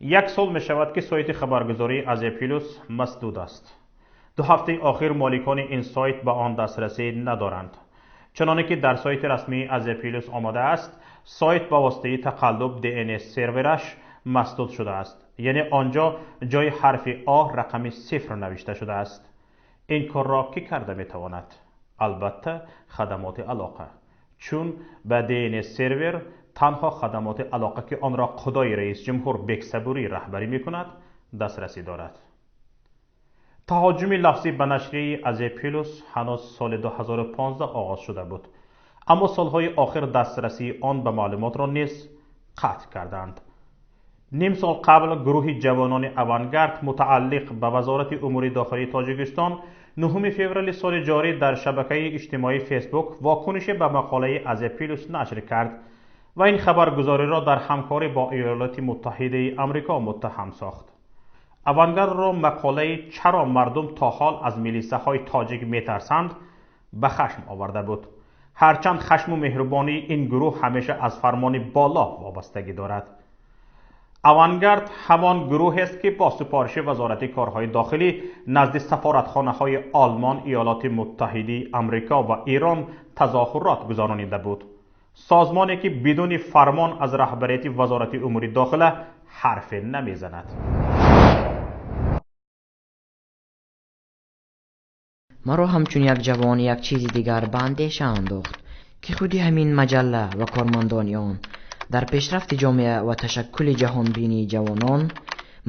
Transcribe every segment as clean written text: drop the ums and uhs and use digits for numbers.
Як сол мешавад, ки сайти хабаргузории Азия Плюс масдуд аст. 2 ҳафтаи охир моликони ин сайт ба он дастрасӣ надоранд. Чуноне ки дар сайти расмии Азия Плюс омадааст, сайт ба воситаи тақаллуб DNS сервераш масдуд шудааст. Яъне онҷо ҷои ҳарфи А рақами 0 навишта шудааст. Ин корро кӣ карда метавонад? Албатта, хадамоти алоқа. Чун ба DNS сервер танҳо хадамоти алоқа, ки онро худои раис ҷумҳур Бексабурӣ раҳбарӣ мекунад, дастрасӣ дорад. Таҳоҷуми лафзӣ ба нашрияи Азия Плюс ҳанӯз соли 2015 оғоз шуда буд, аммо солҳои охир дастрасии он ба маълумотро низ қатъ карданд. Ним сол қабл гурӯҳи ҷавонони Авангард мутааллиқ ба Вазорати умури дохилии Тоҷикистон 9 феврали соли ҷорӣ дар шабакаи иҷтимоии Фейсбук вокунише ба мақолаи Азия Плюс нашр кард ва ин хабаргузориро дар ҳамкорӣ бо Иёлоти Муттаҳидаи Амрико муттаҳам сохт. Авангардро мақолаи «Чаро мардум то ҳол аз милисаҳои тоҷик метарсанд» ба хашм оварда буд. Ҳарчанд хашму меҳрубонии ин гурӯҳ ҳамеша аз фармони боло вобастагӣ дорад. Авангард ҳамон гурӯҳест, ки бо супориши Вазорати корҳои дохилӣ назди сафоратхонаҳои Олмон, Иёлоти Муттаҳидаи Амрико ва Эрон тазоҳурот гузаронида буд. Созмоне ки бидуни фармон аз раҳбарияти Вазорати умури дохила ҳарфе намезанад. Маро ҳамчун як ҷавон як чизи дигар ба андеша андохт, ки худи ҳамин маҷалла ва кормандони он дар пешрафти ҷомеа ва ташаккули ҷаҳонбинии ҷавонон,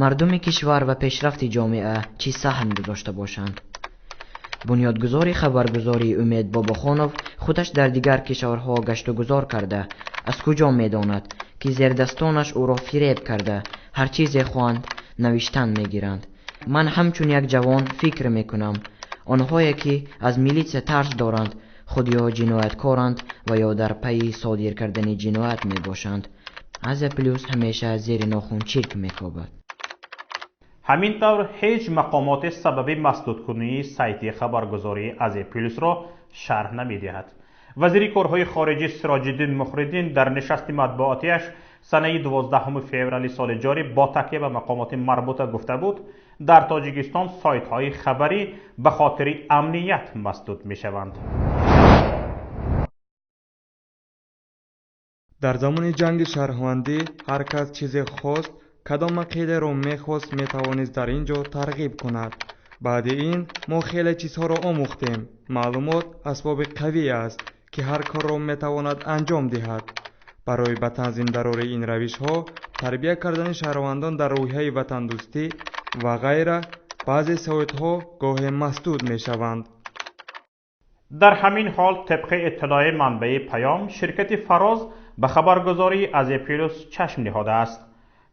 мардуми кишвар ва пешрафти ҷомеа чӣ саҳм гузошта бошанд. Бунёдгузори хабаргузории Умед Бобохонов худаш дар дигар кишварҳо гаштугузор карда, аз куҷо медонад, ки зердастонаш ӯро фиреб карда, ҳар чизе хоҳанд навиштан мегиранд. Ман ҳамчун як ҷавон фикр мекунам, онҳое ки аз милитсия тарс доранд, худ ё ҷинояткоранд ва ё дар пайи содир кардани ҷиноят мебошанд. Азия Плюс ҳамеша зери нохун чирк мекобад. Ҳамин тавр ҳеҷ мақомоти сабаби масдудкунии сайти хабаргузории Азия Плюсро шарҳ намедиҳад. Вазири корҳои хориҷӣ Сироҷиддин Муҳриддин дар нишасти матбуотиаш санаи 12 феврали соли ҷорӣ бо такя ба мақомоти марбута гуфта буд, дар Тоҷикистон сайтҳои хабарӣ ба хотири амният масдуд мешаванд. Дар замони ҷанги шаҳрвандӣ ҳар кас чизе хост, кадом ақидаро мехост, метавонист дар ин ҷо тарғиб кунад. Баъди ин мо хеле чизҳоро омӯхтем. Маълумот асбоби қавӣ аст, ки ҳар корро метавонад анҷом диҳад. Барои ба танзим дарории ин равишҳо, тарбия кардани шаҳрвандон дар рӯҳияи ватандӯстӣ ва ғайра, баъзе сайтҳо гоҳе масдуд мешаванд. Дар ҳамин ҳол тибқи иттилои манбаи Паём, ширкати Фароз ба хабаргузории Азия Плюс чашм ниҳодааст.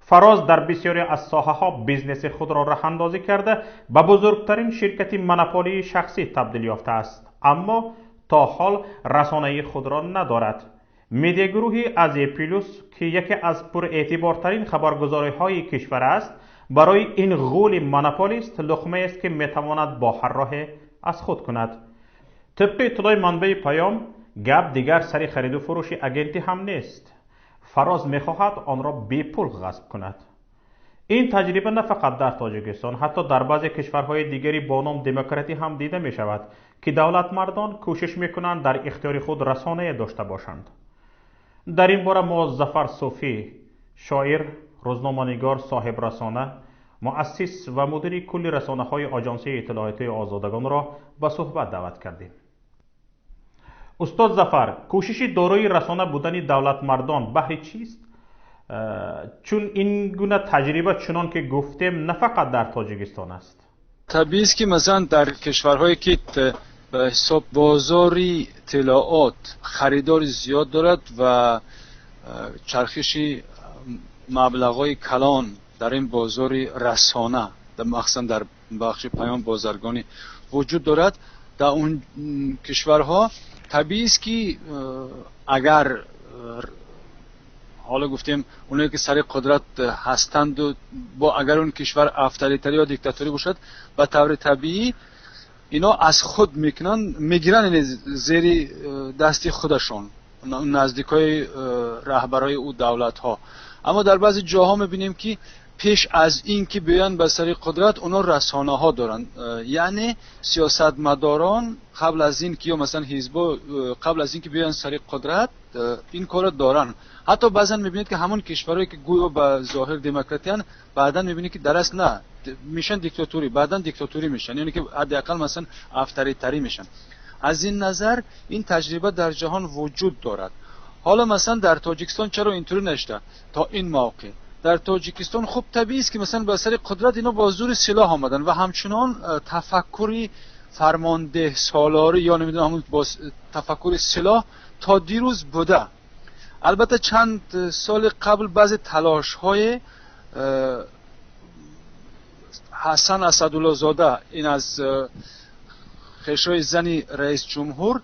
Фароз дар бисёре аз соҳаҳо бизнеси худро роҳандозӣ карда, ба бузургтарин ширкати монополии шахсӣ табдил ёфтааст, аммо то ҳол расонаи худро надорад. Медиагурӯҳи Азия Плюс, ки яке аз пурэътибортарин хабаргузориҳои кишвар аст, барои ин ғули монополист луқмаест, ки метавонад бо ҳар роҳе аз худ кунад. Тибқи иттилои манбаи Паём, гап дигар сари хариду фурӯши агентӣ ҳам нест. Фароз мехоҳад онро бепул ғасб кунад. Ин таҷриба на фақат дар Тоҷикистон, ҳатто дар баъзе кишварҳои дигари бо ном демократӣ ҳам дида мешавад, ки давлатмардон кӯшиш мекунанд дар ихтиёри худ расонае дошта бошанд. Дар ин бора мо Зафар Суфӣ, шоир, рӯзноманигор, соҳибрасона, муассис ва мудири кулли расонаҳои Оҷонсии иттилоотии Озодагонро ба суҳбат даъват кардем. Устод Зафар, кӯшиши дорои расона будани давлатмардон баҳри чист? Чун ин гуна таҷриба, чунон ки гуфтем, на фақат дар Тоҷикистон аст. Табиист, ки масалан дар кишварҳое ки ба ҳисоб бозори иттилоот харидори зиёд дорад ва чархиши маблағҳои калон дар ин бозори расона, махсусан дар бахши паём бозаргонӣ вуҷуд дорад, дар он кишварҳо табиист, ки агар ҳоло гуфтем оное ки сари қудрат ҳастанду бо агар он кишвар авторитарӣ ё диктаторӣ бошад, ба таври табиӣ ино аз худ мекунанд, мегиранд, яъне зери дасти худашон наздикҳои раҳбарои ӯ давлатҳо. اما در بعضی جاها میبینیم که پیش از این که بیان به سر قدرت اونا رسانه ها دارن، یعنی سیاستمداران قبل از این که یا مثلا حزب قبل از این که بیان سر قدرت این کار دارن. حتی بعضا میبینید که همون کشورهایی که گویا به ظاهر دموکراتیان بعدا میبینید که در اصل نه، میشن دیکتاتوری، بعدا دیکتاتوری میشن، یعنی که حداقل مثلا افتریتری میشن. از این نظر این تجربه در جهان وجود دارد. حالا مثلا در تاجیکستان چرا اینطوری نشده تا این موقع؟ در تاجیکستان خب طبیعی است که مثلا به سر قدرت اینا با زور سلاح آمدن و همچنان تفکری فرمانده سالاری یا نمیدونم همون با تفکر سلاح تا دیروز بوده. البته چند سال قبل بعضی تلاش های حسن اسدالله زاده، این از خشای زنی رئیس جمهور،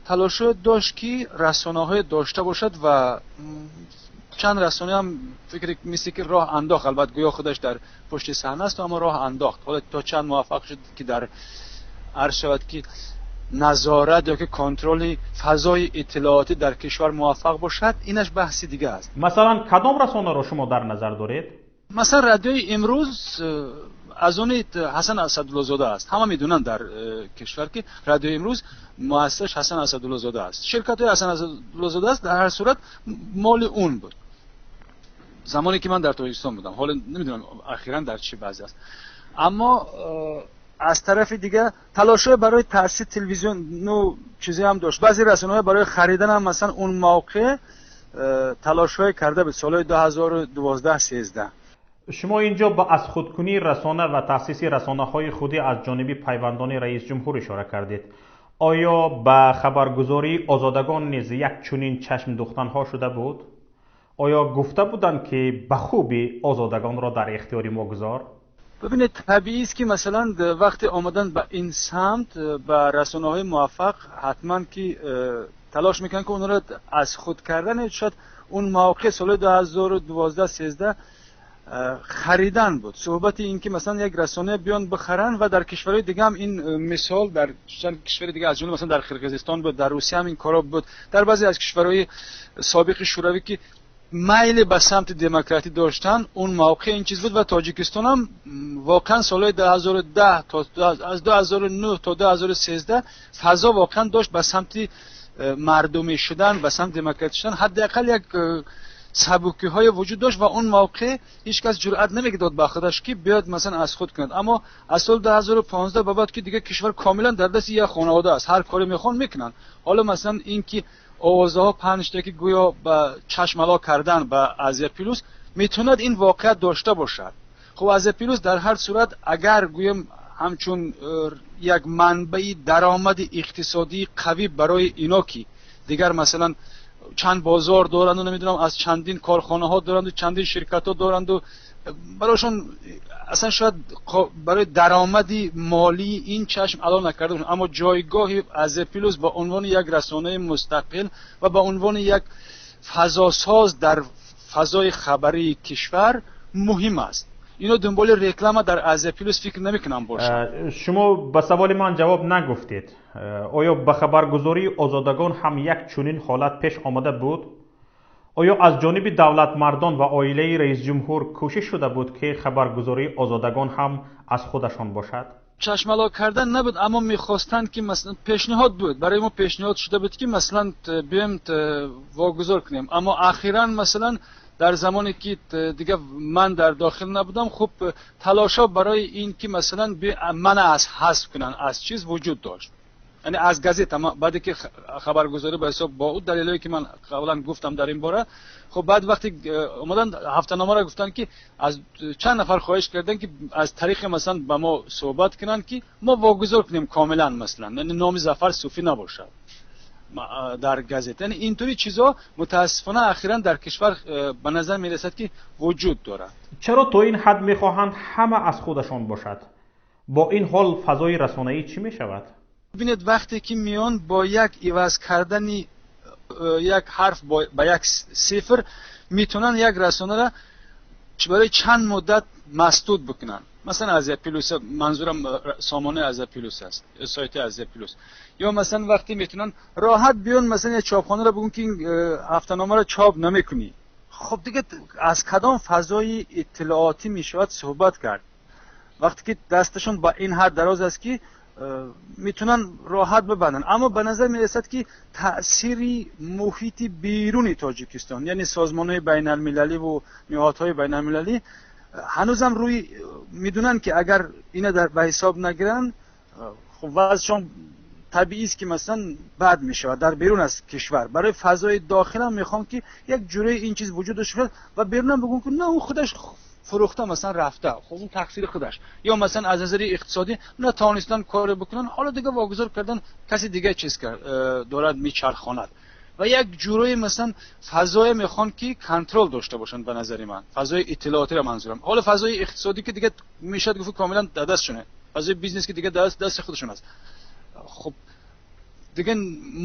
تلاش داشت که رسانه های داشته باشد و چند رسانه هم فکر میسی که راه انداخت. البته گویا خودش در پشت صحنه است اما راه انداخت. حالا تا چند موفق شد که در عرض شود که نظارت یا که کنترل فضای اطلاعاتی در کشور موفق باشد، اینش بحث دیگه است. مثلا کدام رسانه رو شما در نظر دارید؟ مثلا رادیوی امروز از اون حسن اسدالله زاده است. همه میدونن در کشور که رادیو امروز مؤسسش حسن اسدالله زاده است، شرکت های حسن اسدالله زاده است. در هر صورت مال اون بود زمانی که من در تاجیکستان بودم. حالا نمیدونم اخیراً در چه وضعی است. اما از طرف دیگه تلاش‌های برای تأسیس تلویزیون نو چیزی هم داشت. بعضی رسانه‌ها برای خریدن هم مثلا اون موقع تلاش‌های کرده به سال‌های 2012 13. شما اینجا با از خودکنی رسانه و تأسیس رسانه‌های خودی از جانب پیوندان رئیس جمهور اشاره کردید. آیا به خبرگزاری آزادگان نیز یک چنین چشم دوختن‌ها شده بود؟ آیا گفته بودند که به خوبی آزادگان را در اختیار ما گذار؟ ببینید طبیعی است که مثلا وقتی آمدن به این سمت به رسانه‌های موفق حتما که تلاش میکنن که اونها را از خود کردن. شاید اون موقع سال 2012 13 خریدن بود صحبت این که مثلا یک رسانه بیان بخرن و در کشورهای دیگه هم این مثال در چند کشور دیگه از جمله مثلا در قرقیزستان بود، در روسیه هم این کارا بود، در بعضی از کشورهای سابق شوروی که میل به سمت دموکراتی داشتن اون موقع این چیز بود. و تاجیکستان هم واقعا سالهای 2010 تا از 2009 تا 2013 فضا واقعا داشت به سمت مردمی شدن، به سمت دموکراتی شدن، حداقل یک سبوکی های وجود داشت و اون موقع هیچ کس جرئت نمیداد به خودش که بیاد مثلا از خود کند. اما از سال 2015 به بعد که دیگه کشور کاملا در دست یک خانواده است، هر کاری میخوان میکنن. حالا مثلا اینکه آوازه ها پنج تا که گویا به چشم کردن به آسیا پلوس میتوند این واقعیت داشته باشد. خب آسیا پلوس در هر صورت اگر گویم همچون یک منبع درآمد اقتصادی قوی برای اینا که دیگر مثلا چند بازار دارند و نمیدونم از چندین کارخانه ها دارند و چندین شرکت ها دارند و برایشون اصلا شاید برای درآمد مالی این چشم علا نکرده باشند، اما جایگاه آسیا پلوس به عنوان یک رسانه مستقل و به عنوان یک فضاساز در فضای خبری کشور مهم است. اینا دنبال رکلام در آسیا پلوس فکر نمیکنم باشند. شما به سوال من جواب نگفتید. آیا به خبرگزاری آزادگان هم یک چنین حالت پیش آمده بود؟ آیا از جانب دولت مردان و عائله رئیس جمهور کوشش شده بود که خبرگزاری آزادگان هم از خودشان باشد؟ چشمالا کردن نبود، اما میخواستند که مثلا پیشنهاد بود، برای ما پیشنهاد شده بود که مثلا بیایم واگذار کنیم. اما اخیراً مثلا در زمانی که دیگه من در داخل نبودم، خب تلاشا برای این که مثلا من از حذف کنن از چیز وجود داشت، یعنی از گازتا. بعد که خبرگزاری به حساب با اون دلایلی که من قبلا گفتم در این باره، خب بعد وقتی اومدن هفته‌نامه را گفتن که از چند نفر خواهش کردن که از طریق مثلا با ما صحبت کنن که ما واگذار کنیم کاملا، مثلا یعنی نام ظفر صوفی نباشد در گازتا. یعنی اینطوری چیزا متاسفانه اخیرا در کشور به نظر میرسد که وجود دارد. چرا تا این حد میخواهند همه از خودشان باشد؟ با این حال فضای رسانه‌ای چی میشود؟ ببینید وقتی که میان با یک عوض کردن یک حرف با یک صفر میتونن یک رسانه را برای چند مدت مسدود بکنن. مثلا آسیا پلوس، منظورم سامانه آسیا پلوس است، سایت آسیا پلوس. یا مثلا وقتی میتونن راحت بیان مثلا یک چاپخانه را بگن که این هفته‌نامه را چاپ نمیکنی، Хуб, дига аз кадом фазои иттилоотӣ мешавад суҳбат кард, вақте ки дасташон ба ин ҳад дароз аст, ки метавонанд роҳат бибанданд? Аммо ба назар мерасад, ки таъсири муҳити беруни Тоҷикистон, яъне созмонҳои байналмилалӣ ва ниҳодҳои байналмилалӣ, ҳанӯзам рӯи медонанд, ки агар ина ба ҳисоб нагиранд, хуб, вазъшон табиист, ки масалан бад мешавад дар берун аз кишвар. Барои фазои дохил ҳам мехоҳам, ки як ҷураи ин чиз вуҷуд дошта бошад ва берунам бигӯям, ки на, ӯ худаш фурӯхта, масалан рафта, хуб, он тақсири худаш, ё масалан аз назари иқтисодӣ натавонистанд коре бикунанд, ҳоло дига вогузор кардан, каси дига чиз кард, дорад мечархонад. Ва як ҷураи масалан фазое мехоҳанд, ки контрол дошта бошанд. Ба назари ман, фазои иттилоотиро манзурам. Ҳоло фазои иқтисодӣ, ки дига мешавад гуфт, комилан дар дастшоне, фазои бизнес, ки дига дасти худашон аст. Хуб, дига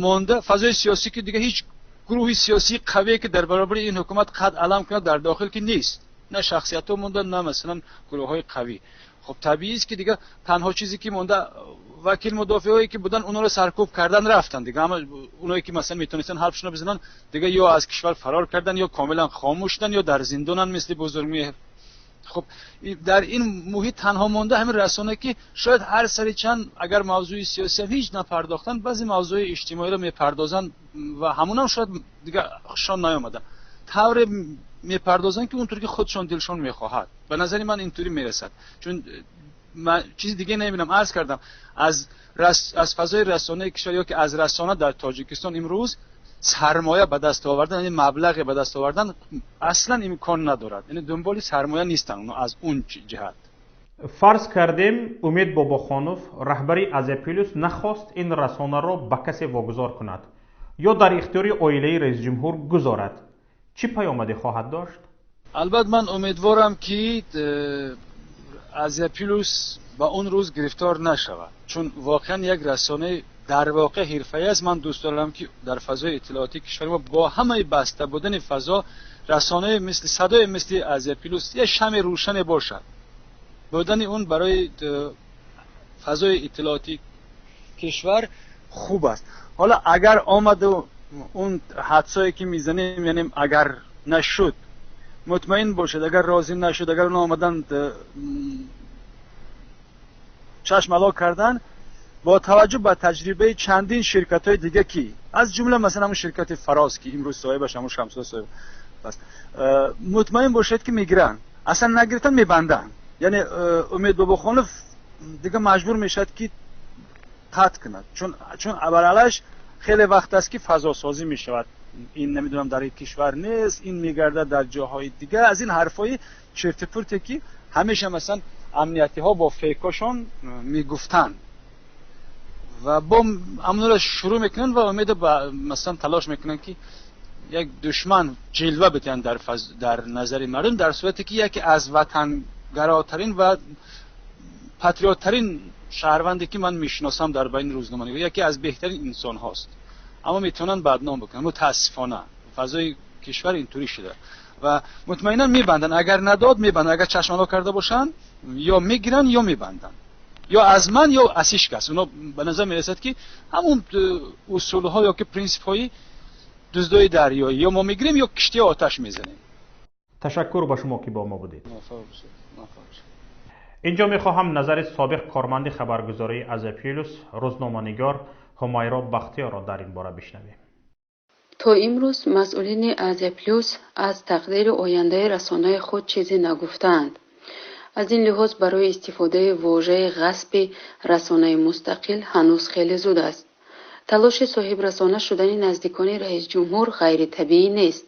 монда фазои сиёсӣ, ки дига ҳеҷ гурӯҳи сиёсии қавие, ки дар баробари ин ҳукумат қад алам кунад, дар дохил ки нест, на шахсиятҳо монда, на масалан гурӯҳҳои қавӣ. Хуб, табиист, ки дига танҳо чизе ки монда, вакил мудофиҳое ки буданд, онҳоро саркӯб кардан рафтанд. Дига ҳама онҳое ки масалан метавонистанд ҳарфшонро бизананд, дига ё аз кишвар фарор кардан, ё комилан хомӯш шуданд, ё дар зиндонанд, мисли Бузургмеҳр. Хуб, дар ин муҳит танҳо монда ҳамин расона, ки шояд ҳар сари чанд, агар мавзӯи сиёсӣ ҳам ҳеҷ напардохтанд, баъзе мавзӯи иҷтимоиро мепардозанд ва ҳамонам шояд дига хушшон наёмада, тавре мепардозанд, ки онтур ки худшон дилшон мехоҳад. Ба назари ман интури мерасад, чун ман чизи диге намебинам. Арз кардам, аз фазои расонаи кишвар ё ки аз расона дар Тоҷикистон имрӯз сармоя ба даст овардан, яъне маблағе ба даст овардан, аслан имкон надорад. Яъне дунболи сармоя нестанд онҳо аз он ҷиҳат. Фарз кардем, Умед Бобохонов, раҳбари Азия Плюс, нахост ин расонаро ба касе вогузор кунад ё дар ихтиёри оилаи раисҷумҳур гузорад, чӣ паёмаде хоҳад дошт? Албатта, ман умедворам, ки Азия Плюс ба он рӯз гирифтор нашавад, чун воқеан як расонаи дар воқеъ ҳирфаӣ аст. Ман дӯст дорам, ки дар фазои иттилоотии кишвари мо бо ҳамаи баста будани фазо расонаи мисли садои мисли Азия Плюс як шами рӯшане бошад. Будани он барои фазои иттилоотии кишвар хуб аст. Ҳоло агар омаду он ҳадсое ки мезанем, яъне агар нашуд, мутмаин бошед, агар розӣ нашуд, агар он омаданд чашм ало кардан, бо таваҷҷӯҳ ба таҷрибаи чандин ширкатҳои дига, ки аз ҷумла масалан ҳамун ширкати Фароз, ки имрӯз соҳибаш ҳамун Шамсулло соҳиб аст, мутмаин бошед, ки мегиранд. Аслан нагирифтан, мебанданд. Яъне Умед Бобохонов дига маҷбур мешавад, ки қатъ кунад, чун аввалаш хеле вақт аст, ки фазосозӣ мешавад, ин намедонам дар кишвар нест, ин мегардад дар ҷоҳои дига, аз ин ҳарфҳои чертипурте, ки ҳамеша масалан амниятиҳо бо фейкошон мегуфтанд ва бо ҳамонро шурӯъ мекунанд ва умеда ба масалан талош мекунанд, ки як душман ҷилва бидиҳанд дар назари мардум, дар сурате ки яке аз ватангаротарин ва патриоттарин шаҳрванде, ки ман мешиносам дар байни рӯзноманигор, яке аз беҳтарин инсонҳост, аммо метавонанд бадном бикунанд. Мутаассифона, фазои кишвар интури шуда ва мутмаинан мебанданд. Агар надод, мебанданд. Агар чашмало карда бошанд, ё мегиранд, ё мебанданд, ё аз ман, ё аз ҳеҷ кас. Оно ба назар мерасад, ки ҳамун усулҳо ё ки принсипҳои дуздои дарёӣ: ё мо мегирем, ё киштии оташ мезанем. Ташаккур ба шумо, ки бо мо будед. Инҷо мехоҳам назари собиқ корманди хабаргузории Азия Плюс, рӯзноманигор Ҳумайро Бахтиёрро дар ин бора бишнавем. То имрӯз масъулини Азия Плюс аз тақдири ояндаи расонаи худ чизе нагуфтаанд. Аз ин лиҳоз барои истифодаи вожаи ғасби расонаи мустақил ҳанӯз хеле зуд аст. Талоши соҳибрасона шудани наздикони раисҷумҳур ғайритабиӣ нест.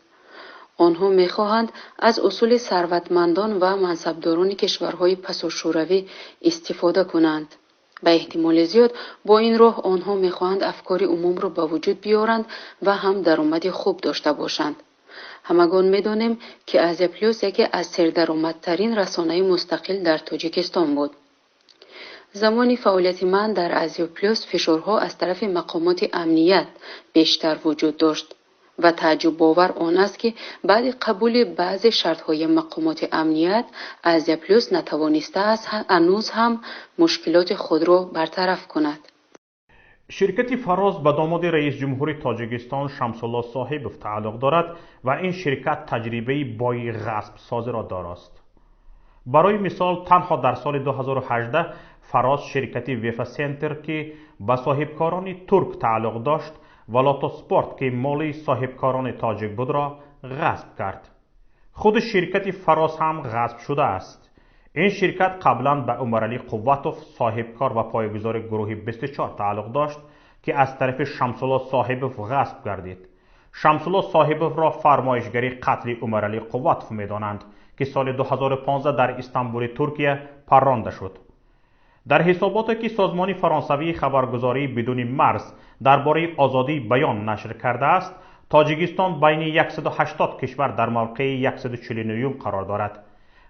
Онҳо мехоҳанд аз усули сарватмандон ва мансабдорони кишварҳои пасошӯравӣ истифода кунанд. Ба эҳтимоли зиёд, бо ин роҳ онҳо мехоҳанд афкори умумро ба вуҷуд биёранд ва ҳам даромади хуб дошта бошанд. Ҳамагон медонем, ки Азия Плюс яке аз сердаромадтарин расонаи мустақил дар Тоҷикистон буд. Замони фаъолияти ман дар Азия Плюс фишорҳо аз тарафи мақомоти амният бештар вуҷуд дошт ва тааҷҷубовар он аст, ки баъди қабули баъзе шартҳои мақомоти амният Азия Плюс натавонистааст ҳанӯз ҳам мушкилоти худро бартараф кунад. Ширкати Фароз ба домоди раисҷумҳури Тоҷикистон Шамсулло Соҳибов тааллуқ дорад ва ин ширкат таҷрибаи бои ғасбсозиро дорост. Барои мисол, танҳо дар соли 2018 Фароз ширкати Вефа Сентр, ки ба соҳибкорони турк тааллуқ дошт, ва Лотоспорт, ки моли соҳибкорони тоҷик будро, ғасб кард. Худи ширкати Фароз ҳам ғасб шудааст. Ин ширкат қаблан ба Умаралӣ Қувватов, соҳибкор ва поягузори гурӯҳи 24 тааллуқ дошт, ки аз тарафи Шамсулло Соҳибов ғасб гардид. Шамсулло Соҳибовро фармоишгари қатли Умаралӣ Қувватов медонанд, ки соли 2015 дар Истанбули Туркия парронда шуд. Дар ҳисоботе, ки созмони фаронсавии хабаргузории бидуни марз дар бораи озодии баён нашр кардааст, Тоҷикистон байни 180 кишвар дар мавқеи 149 қарор дорад.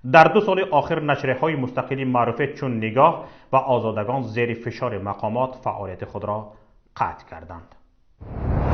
Дар 2 соли охир нашрияҳои мустақили маъруфе чун Нигоҳ ва Озодагон зери фишори мақомот фаъолияти худро қатъ карданд.